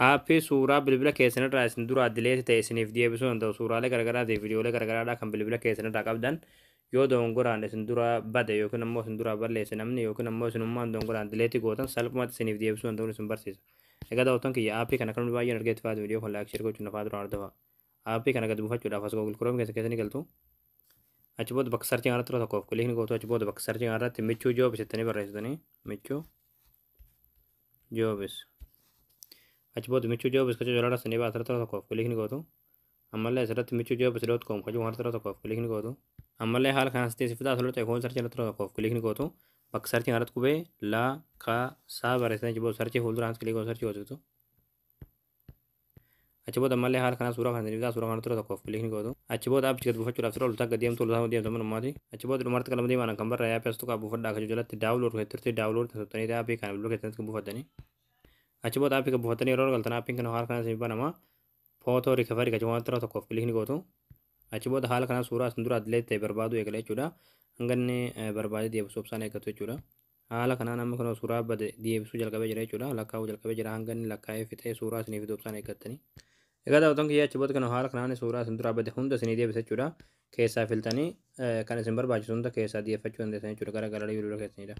Aappii suuraa bilbila keessanirraa isin duraa delete ta'e isiniif deebisuu danda'u, suuraalee garagaraa fi viidiyoolee garagaraadhaa kan bilbila keessanirraa qabdan yoo dogongoraan isin duraa bade yookiin ammoo isin duraa balleesse namni yookiin ammoo isinummaan dogongoraan delete gootan salphumatti isiniif deebisuu danda'uun isin barsiisa. Egaa daawwattoon kiyya, aappii kana kan baay'een argeetti faatu viidiyoo kan like, share gochuun nafaa duraan hordofaa. Aappii kana gadi buufachuudhaaf as Google Chrome keessa keessanii galtu. Achi booda bakka searchii kanarratti yeroo tokkoof click gootu. Achi booda bakka searchii kanarratti Michuu Jobs jettanii barreessitanii, Michuu Jobs. Achi booda Michuu Jobs kacha jala sanii baasa irratti yeroo tokkoof click gootu. Ammallee asirratti michuujobs.com kajuu kanarratti yeroo tokkoof click gootu. Ammallee haala kanaan sitti fidaa asirratti eekoon searchii irratti yeroo tokkoof click gootu. Bakka searchii kanarratti qubee la ka saa barreessitanii, achi booda searchii fuulduraan click gootu, searchii gootu. Achi booda ammallee haala kanaan suuraa kana fidaa, suuraa kanarratti yeroo tokkoof click gootu. Achi booda aappichi gad buufachuudhaaf sirra ol gad deemtu, ol deemtu manumaati. Achi booda dhumarratti qalama diimaan kan barraa'e aappii as tuqaa buufadhaa kajuu jalatti download turte, download tuqxanii aappii kana bilbila keessatti buufattanii. Achi booda aappii kan buufattanii yeroo galtan aappiin kana haala kanaan isin banama. Photo recovery kajuu kanarratti yeroo tokkoof click gootu. Achi booda haala kanaan suuraa isin duraa delete ta'e barbaadu eegala jechuudha. Hanga inni barbaadee deebisuu obsaan eeggatu jechuudha. Haala kanaan amma kun suuraa bade deebisuu jalqabee jira jechuudha. Lakkaa'uu jalqabee jira. Hanga inni lakkaa'ee fixee suuraa isinii fiduu obsaan eeggattanii. Egaa daawwattoon kiyya, achi booda kana haala kanaan suuraa isin duraa bade hunda isinii deebisa jechuudha. Keessaa filtanii kan isin barbaachisu hunda keessaa deeffachuu dandeessan jechuudha gara gallery bilbila keessanidha.